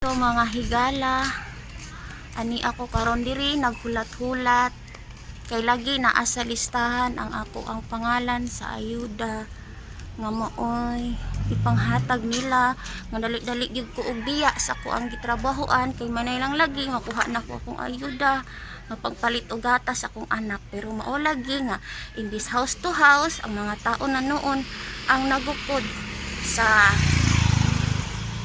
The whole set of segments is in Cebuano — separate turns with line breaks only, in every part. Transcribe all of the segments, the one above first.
So mga higala, ani ako karon diri naghulat-hulat kay lagi naa sa listahan ang ako ang pangalan sa ayuda nga maoy ipanghatag nila, nga dali-dali gyud ko og biya sa ako ang gitrabahoan kay manay lang lagi makuha na ko akong ayuda nga pagpalit og gatas akong anak. Pero mao lagi nga imbis house to house, ang mga tao na noon ang nagukod sa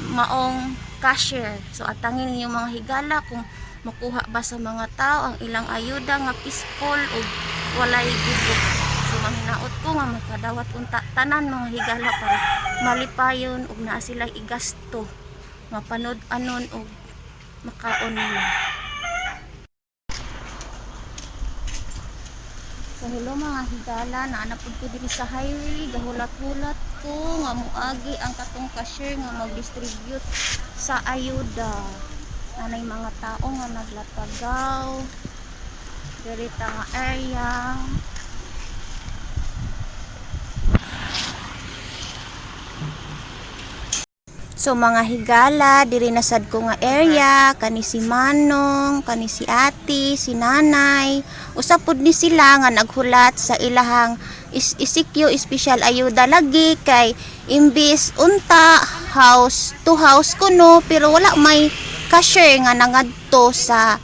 maong cashier. So atangin ninyo, mga higala, kung makuha ba sa mga tao ang ilang ayuda nga peaceful o walay gibok. So manghinaot ko nga makadawat unta tanan, mga higala, para malipayon ug naa sila igasto nga panud-anon og makaon nila. So hello mga higala, naa pud ko diri sa highway, gahulat-hulat ko nga muagi ang katong cashier nga mag-distribute sa ayuda. Anay mga tao nga naglatagaw diri ta nga area. So mga higala, diri na sad ko nga area, kani si Manong, kani si Ate, si Nanay. Usa pud ni sila nga naghulat sa ilahang ECQ special ayuda lagi kay imbis unta house to house kuno, pero wala may cashier nga nangadto sa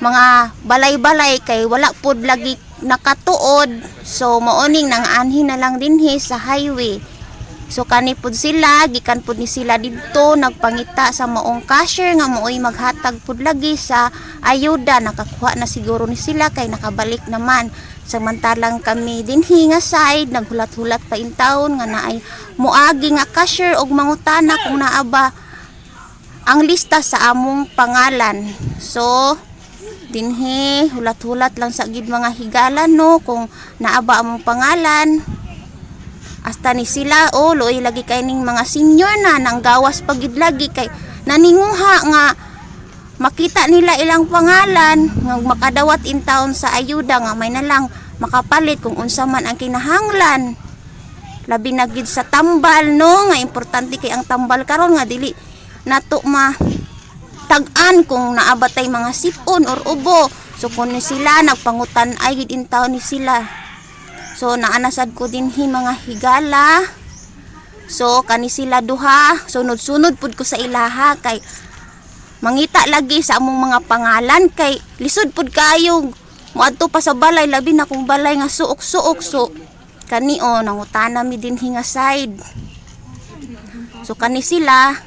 mga balay-balay kay wala pud lagi nakatuod. So maoning nang-anhi na lang dinhi sa highway. So kani pud sila, gikan pud ni sila didto nagpangita sa maong cashier nga maoy maghatag pud lagi sa ayuda. Nakakuha na siguro ni sila kay nakabalik naman. Samantalang kami dinhi nga side naghulat-hulat pa in town nga naay moagi nga cashier og mangutana kung naa ba ang lista sa among pangalan. So dinhi hulat-hulat lang sa gid, mga higala, no, kung naa ba among pangalan. Hasta ni sila, oh, luoy lagi kay ning mga senior na nang gawas pagid lagi kay naninguha nga makita nila ilang pangalan nga makadawat in town sa ayuda nga may na lang makapalit kung unsa man ang kinahanglan, labi na gid sa tambal, no, nga importante kay ang tambal karon nga dili nato ma tag-an kung naa ba tay mga sipon or ubo. So kun ni sila nagpangutan ay gid in town ni sila. So naanasad ko dinhi, mga higala. So kani sila duha, sunod-sunod pud ko sa ilaha kay mangita lagi sa among mga pangalan kay lisod pud kayo moadto pa sa balay, labi na kung balay nga suok-suok. So kani o nangutana mi dinhi nga side. So kani sila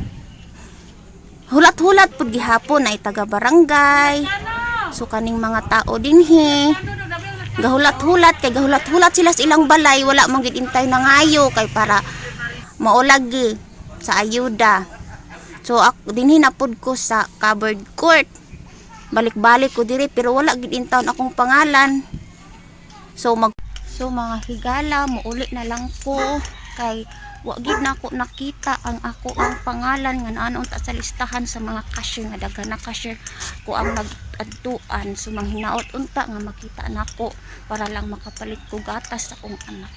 hulat-hulat pud gihapon ay taga barangay. So kaning mga tao dinhi gahulat-hulat kay gahulat-hulat sila sa ilang balay, wala man gid intay nangayo kay para maulagi sa ayuda. So dinhi na pud ko sa covered court. Balik-balik ko diri pero wala gid in town akong pangalan. So mga higala, muuli na lang ko kay wa gid na ako nakita ang ako ang pangalan nga naa unta sa listahan sa mga cashier nga daghan na cashier ko ang nag-adtuan. So manghinaot unta nga makita nako para lang makapalit ko gatas sa akong anak.